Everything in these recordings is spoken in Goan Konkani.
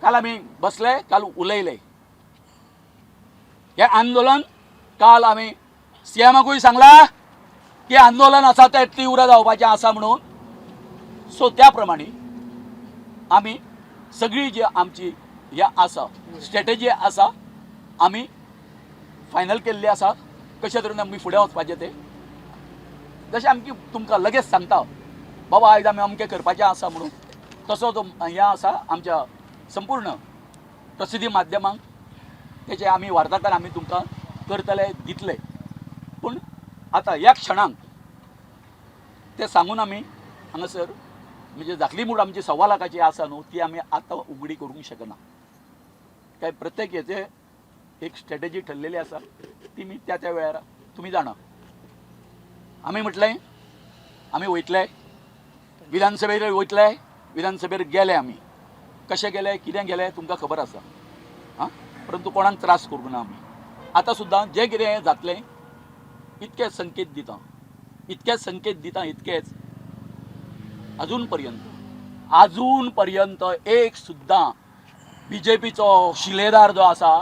काल आमी बसले, काल उलयले. हें आंदोलन काल आमी सीएमाकूय सांगला की आंदोलन आसा तें तीव्र जावपाचें आसा म्हणून. सो त्या प्रमाणे आमी सगळी जी आमची हे आसा, स्ट्रेटजी आसा, आमी फायनल केल्ली आसा, कशे तरेन आमी फुडें वचपाचें तें. जशें आमची तुमकां लगेच सांगता, बाबा आयज आमी अमकें करपाचें आसा म्हणून, तसो तो हें आसा. आमच्या संपूर्ण प्रसिद्धी माध्यमांक तेचे आमी वार्ताकार आमी तुमकां करतले, दितले. पूण आतां ह्या क्षणाक ते सांगून आमी हांगासर म्हणजे धाकली मूठ आमची 1.25 लाखाची आसा न्हू, ती आमी आतां उगडी करूंक शकना. काय प्रत्येक हेचे एक स्ट्रेटजी ठरलेली आसा, ती मी त्या त्या वेळार तुमी जाणा. आमी म्हटलें आमी वयतले, विधानसभेर वयतले. विधानसभेर गेले आमी. कशे गेले, कितें गेले, तुमकां खबर आसा. आं, परंतु कोणाक त्रास करूंक ना आमी. आतां सुद्दां जें कितें जातलें, इतके संकेत दिता, इतकेच संकेत दिता, इतकेच. अजून पर्यंत, अजून पर्यंत एक सुद्दां बीजेपीचो शिलेदार जो आसा,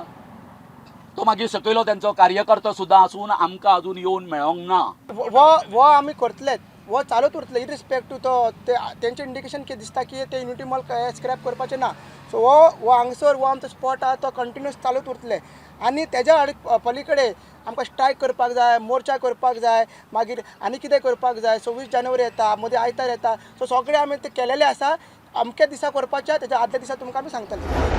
तो मागीर सकयलो तेंचो कार्यकर्तो सुद्दां आसून, आमकां अजून येवन मेळोंक ना. वो वो आमी करतलेच, वो चालूच उरतले, इरिस्पेक्ट टू तो ते तेंचे इंडिकेशन कितें दिसता की ते युनिटी मॉल स्क्रॅप करपाचें ना. सो हो हो हांगसर हो आमचो स्पॉट आहा, तो कंटिन्युअस चालूच उरतले. आनी तेज्या पलीकडे आमकां स्ट्रायक करपाक जाय, मोर्चा करपाक जाय, मागीर आनी कितें करपाक जाय. 26 जानेवारी येता, मदीं आयतार येता, सो सगळें आमी ते केलेलें आसा. अमक्या दिसा करपाचें, तेज्या आदल्या दिसा तुमकां आमी सांगतले.